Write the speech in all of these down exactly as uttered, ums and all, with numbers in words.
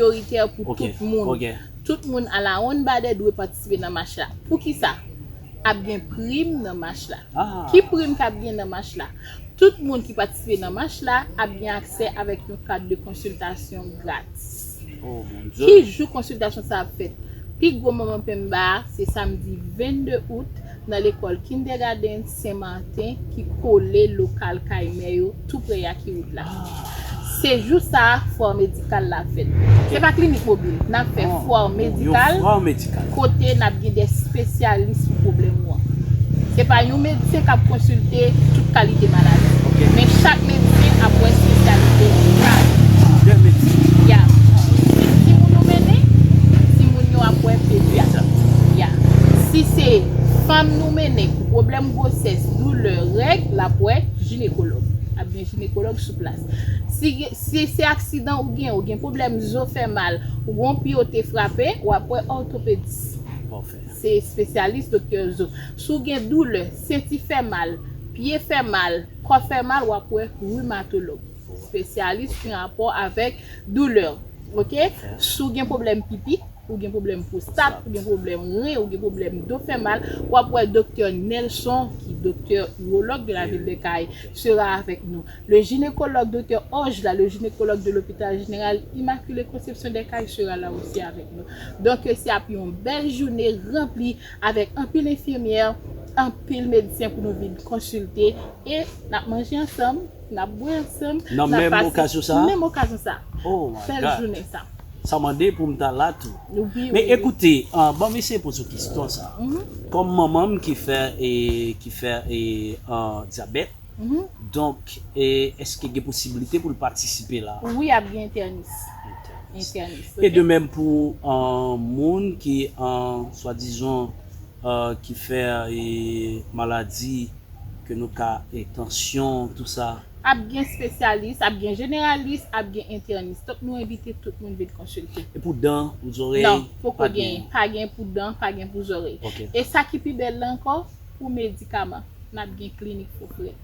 Priyoritè pou tout moun. Tout moun alawonnbadè dwe patisipe nan mach la. Poukisa? Ap gen prim nan mach la. Ki prim k ap gen nan mach la? Tout moun ki patisipe nan mach la ap gen aksè avèk yon kad de konsiltasyon gratis. Ki jou konsiltasyon sa ap fèt? Pi gwo moman penmba a se samdi vennde out nan lekòl Kindergarten Sen Maten ki kole lokal kay mè yo tou pre a ki wout la. Se jou sa a fwa medikal la fèt. Se pa klinik mobil, n ap fè fwa medikal kote n ap gen de espesyalis pou pwoblèm ou an. Se pa yon medsen k ap konsilte tout kalite maladi, men chak medsen ap wè espesyalite pa li. Ya. Si se timoun ou mennen, timoun yo ap wè pedyat. Ya. Si se fanm nou mennen pou pwoblèm gwosès, doulè, règ, l ap wè jinekològ. Ap gen jinekològ sou plas. Si, si se aksidan ou gen, ou gen pwoblèm zo fè mal, ou gen yon pye w te frape, w ap wè òtopedis. Se espesyalis doktè zo. Si w gen doulè, senti fè mal, pye fè mal, kò fè mal, w ap wè rimatològ. Espesyalis ki gen rapò avèk doulè. Oke? Si w gen pwoblèm pipi, ou gen pwoblèm pwostat, ou gen pwoblèm ren, ou gen pwoblèm do fè mal, w ap wè doktè Nelson, ki doktè iwològ de la ville de Cayes, sera avec nous. Le gynécologue, doktè Orge la, le gynécologue de l'hôpital général Immaculée Conception des Cayes sera là aussi avec nous. Donk, se ap yon bèl jounen ranpli avèk anpil enfimyè, anpil medsen pou nou vin konsilte e n ap manje ansanm, n ap bwè ansanm, n ap pase menm okazyon sa. Bèl jounen sa. Sa mande pou m ta la tou. Men ekoute, ban m eseye poze w kesyon sa. Kòm manman m ki fè, e, ki fè, e, dyabèt, donk, e, èske gen posiblite pou l patisipe la? Wi, ap gen entènis. Entènis. E de menm pou, e, moun ki, e, swadizan, e, ki fè, e, maladi ke nou ka, e, tansyon, tou sa. Ap gen espesyalis, ap gen jeneralis, ap gen entènis. Donk, nou envite tout moun vin konsilte. E pou dan, pou zòrèy? Non, poko gen. Pa gen pou dan, pa gen pou zòrèy. E sa ki pi bèl la ankò, pou medikaman, n ap gen klinik fofrèt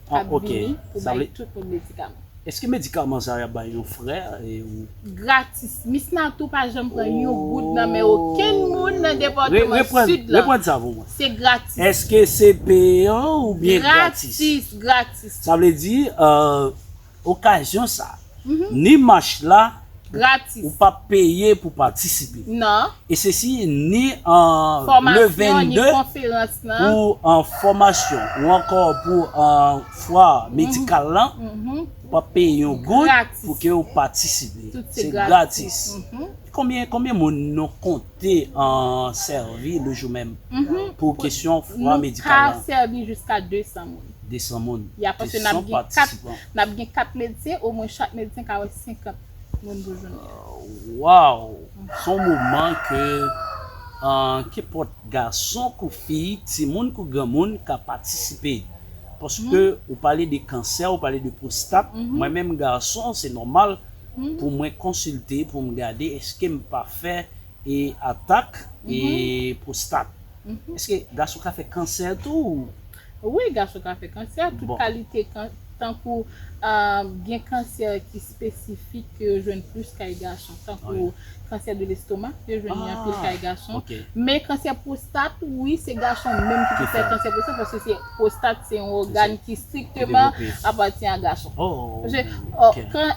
k ap vini pou bay tout moun medikaman. Èske medikaman sa yo ap bay yon frè, e, ou? Gratis. Miss Natou pa janm pran yon goud nan men okenn moun nan depatman Sid la. Reprann sa pou mwen. Se gratis. Èske se peyan oubyen gratis? Gratis, gratis. Sa vle di, e, okazyon sa, ni mach la, gratis. Ou p ap peye pou patisipe. Non. E sesi ni, e, le vennde pou, e, fòmasyon ou ankò pou, e, fwa medikal lan, ou p ap peye yon goud pou ke w patisipe. Se gratis. Konbyen, konbyen moun nou konte, e, sèvi le jou menm pou kesyon fwa medikal lan? Nou ka sèvi jiska de san moun. De san moun. Ya, paske n ap gen kat, n ap gen kat medsen, omwen chak medsen ka wè senkant moun pou jounen. Waw! Se yon moman ke, e, kenpòt gason kou fi, timoun kou granmoun ka patisipe. Paske ou pale de kansè, ou pale de pwostat. Mwen menm gason, se nòmal pou mwen konsilte, pou m gade èske m pa fè, e, atak, e, pwostat. Èske gason ka fè kansè tou? Wi, gason ka fè kansè, tout kalite kan-, tankou, e, gen kansè ki espesifik ke yo jwenn plis kay gason, tankou kansè de lestoma, yo jwenn li anpil kay gason. Men kansè pwostat, wi, se gason menm ki pou fè kansè pwostat, paske se pwostat se yon ògàn ki strikteman apatyen a gason. Paske,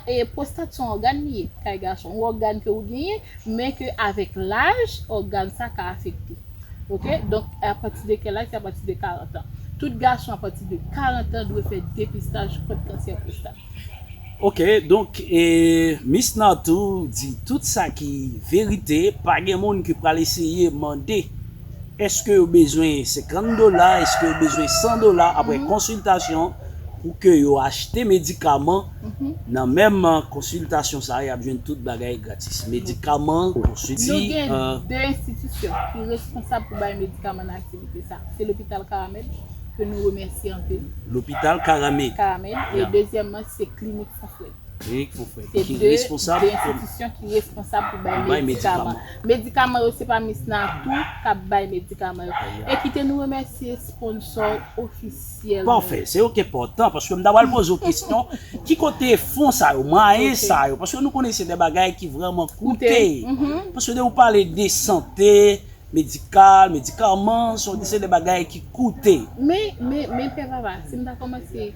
e, pwostat se yon ògàn li ye kay gason, yon ògàn ke ou genyen, men ke avèk laj, ògàn sa ka afekte. Oke? Donk, apati de kèl laj? Se apati de karant an. Tout gason apati de karant an dwe fè depistaj kont kansè pwostat. Oke, donk, e, Miss Natou di tout sa ki verite, pa gen moun ki pral eseye mande èske yo bezwen senkant dola, èske yo bezwen san dola apre konsiltasyon pou ke yo achte medikaman. Nan menm konsiltasyon sa a, y ap jwenn tout bagay gratis. Medikaman, konsilti. Nou gen de enstitisyon ki responsab pou bay medikaman nan aktivite sa. Se Lopital Karamèd, ke nou remèsye anpil. Lopital Karamèd. Karamèd. E dezyèmman, se Klinik San Frèt. Ki pou fè, ki responsab, de enstitisyon ki responsab pou bay medikaman. Medikaman yo, se pa Miss Natou k ap bay medikaman yo. E kite nou remèsye sponsò ofisyèl. Pafè, se yo ki enpòtan, paske m ta pral poze w kesyon, ki kote fon sa yo, mwayen sa yo, paske nou konnen se de bagay ki vrèman koute. Paske de ou pale de sante, medikal, medikaman, se de bagay ki koute. Men, men, men, pè papa, si m ta kòmanse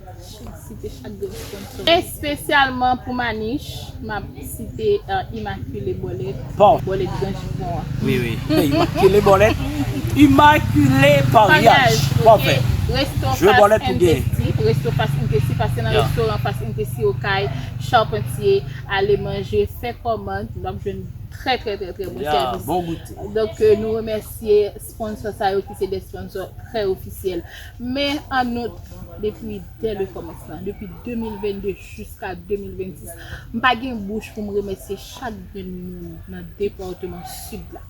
site chak grenn sponsò. Espesyalman pou Manich, m ap site, euh, Immaculée Bòlèt. Bon. Bòlèt Gran Jipon an. Wi, wi. Immaculée Bòlèt. Immaculée Paryaj. Paryaj, ok. Pafè. Resto Fast and Tasty. Resto Fast and Tasty, pase nan restoran Fast and Tasty Okay, Charpentier, ale manje, fè kòmand, w ap jwenn trè, trè, trè, trè bon sèvis. Bon goute. Donk, euh, nou remèsye sponsò sa yo ki se de sponsò trè ofisyèl. Men an nou, depi dè le kòmansman, depi de mil vennde jiska de mil vennsis, m pa gen bouch pou m remèsye chak grenn moun nan depatman Sid la.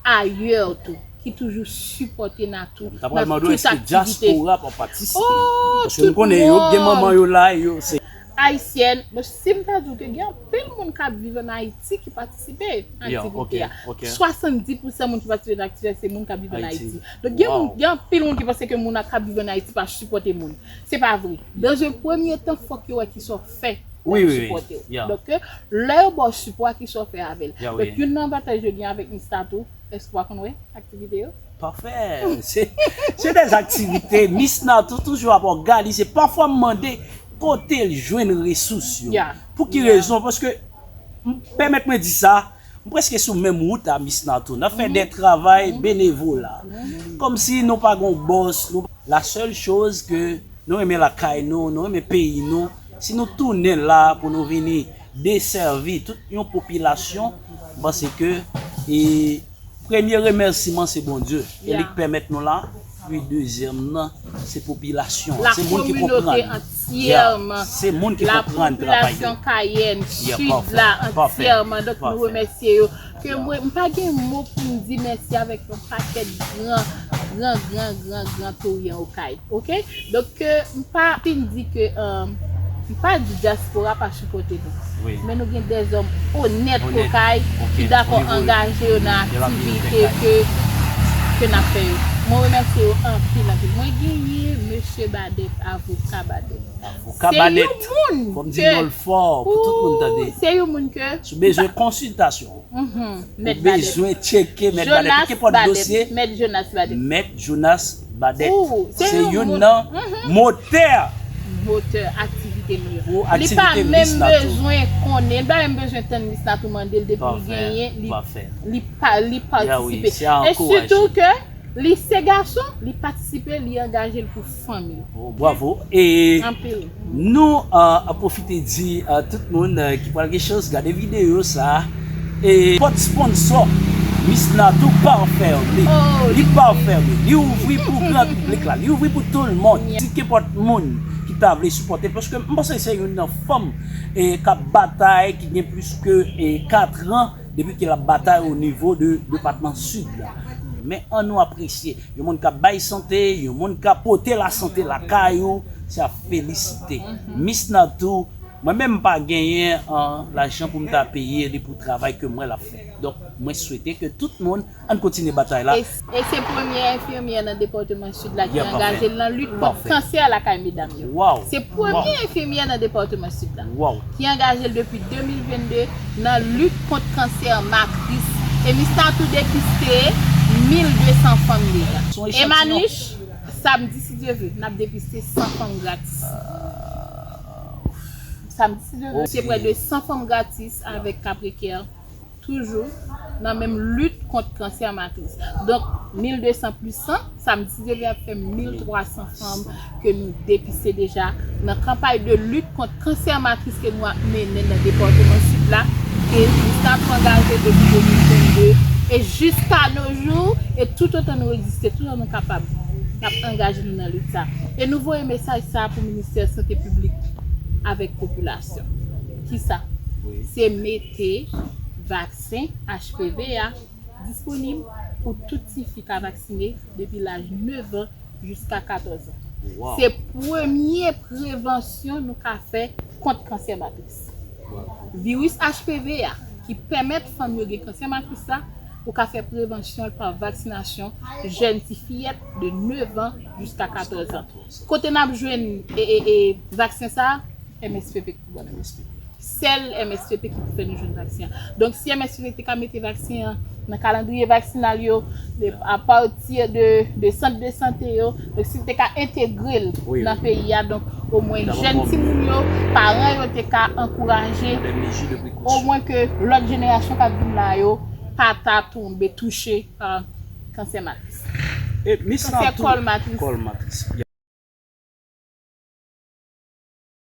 Ayè tou, ki toujou sipòte Natou nan tout aktivite. Diaspora pa patisipe. Oh, paske nou konnen yo gen manman yo la, yo se Ayisyèn, bon, si m ta di w ke gen anpil moun k ap viv ann Ayiti ki patisipe nan aktivite a. Swasanndis pousan moun ki patisipe nan aktivite a se moun k ap viv ann Ayiti. Donk, gen moun, gen anpil moun ki panse ke moun k ap viv ann Ayiti pa sipòte moun. Se pa vre. Dans un premier temps, fòk yo wè kisa w fè pou yo sipòte w. Donk, lè yo ba w sipò a, kisa w fè avè l? Donk, youn nan avantaj yo gen avèk Miss Natou, èske w pa konn wè aktivite yo? Pafè. Se, se de aktivite Miss Natou toujou ap òganize. Pafwa m mande kote l jwenn resous yo. Pou ki rezon? Paske, m, pèmèt mwen di sa, m prèske sou menm wout a Miss Natou. N ap fè de travay benevola. Kòmsi nou pa gon bòs, nou, la sèl choz ke nou renmen lakay nou, nou renmen peyi nou. Si nou tounen la pou nou vini desèvi tout yon popilasyon, m panse ke, e, premye remèsiman se Bondye. E li k pèmèt nou la. Pi dezyèm nan, se popilasyon an. Se moun ki konprann. Se moun ki konprann travay yo. Kayèn, Sid la, antyèman. Donk, nou remèsye yo. Ke mwen, m pa gen mo pou m di mèsi avèk yon pakèt gran, gran, gran, gran, gran Toryan Okay. Ok? Donk, ke m pa fin di ke, euh, m pa di dyaspora pa sipòte nou. Men nou gen dèzòm onèt Okay ki dakò angaje yo nan aktivite ke, ke n ap fè yo. Mwen remèsye yo anpil, anpil. Mwen genyen mesye Badèt, avoka Badèt. Avoka Badèt. Fò m di non l fò pou tout moun tande. Se yon moun ke si w bezwen konsiltasyon, ou bezwen tcheke Mèt Badèt, kenpòt dosye, Mèt Jonas Badèt. Mèt Jonas Badèt. Se youn nan motè. Motè aktivite nou yo. Li pa menm bezwen konnen, li pa menm bezwen tann Miss Natou mande l, depi l genyen, li, li pa, li patisipe. E sitou ke li se gason, li patisipe, li angaje l pou fanmi l. Oh, bravo. E nou, euh, ap pwofite di, euh, tout moun, euh, ki pral gen chans gade videyo sa, e pòt sponsò Miss Natou pa fèmen. Li pa fèmen. Li ouvri pou gran piblik la. Li ouvri pou tout moun. Si kenpòt moun ki ta vle sipòte, paske m panse se youn nan fanm, e, k ap batay, ki gen plis ke, e, katran depi ke l ap batay o nivo de depatman Sid la. Men ann nou apresye yon moun k ap bay sante, yon moun k ap pote lasante lakay ou, se a felisite. Miss Natou, mwen menm m pa genyen, an, lajan pou m ta peye li pou travay ke m wè l ap fè. Donk, mwen swete ke tout moun, ann kontinye batay la. E, e se premye enfimyè nan depatman Sid la ki angaje l nan lit kont kansè lakay medam yo. Se premye enfimyè nan depatman Sid la ki angaje l depi de mil vennde nan lit kont kansè matris. E Miss Natou depiste mil de san fanm deja. E Manich, samdi, si Dye vle, n ap depiste san fanm gratis. Samdi, si Dye vle, se prè de san fanm gratis avèk Capricorn. Toujou nan menm lit kont kansè matris. Donk, mil de san plis san, samdi, si Dye vle, ap fè mil twa san fanm ke nou depiste deja nan kanpay de lit kont kansè matris ke nou ap mennen nan depatman Sid la, ke Miss Natou angaje depi de mil vennde, e jiska no jou, e toutotan nou egziste, toutotan nou kapab, n ap angaje nou nan lit sa. E nou voye mesaj sa pou Ministè Sante Piblik avèk popilasyon. Kisa? Se mete vaksen H P V a disponib pou tout tifi ka vaksine depi laj nèf an jiska katòz an. Se premye prevansyon nou ka fè kont kansè matris. Viris H P V a ki pèmèt fanm yo gen kansè matris la, ou ka fè prevansyon l pa vaksinasyon jèn ti fiyèt de nèf an jiska katòz an. Kote n ap jwenn e, e, e, vaksen sa a? M S P P ki pou ban nou. Sèl M S P P ki pou fè nou jwenn vaksen an. Donk, si M S P P te ka mete vaksen an nan kalandriye vaksinal yo, de, apati de, de sant de sante yo, donk, si te ka entegre l nan peyi a, donk, omwen jèn timoun yo, paran yo te ka ankouraje, omwen ke lòt jenerasyon k ap vin la yo pa ta tonbe touche pa kansè matris. Kansè kòl matris.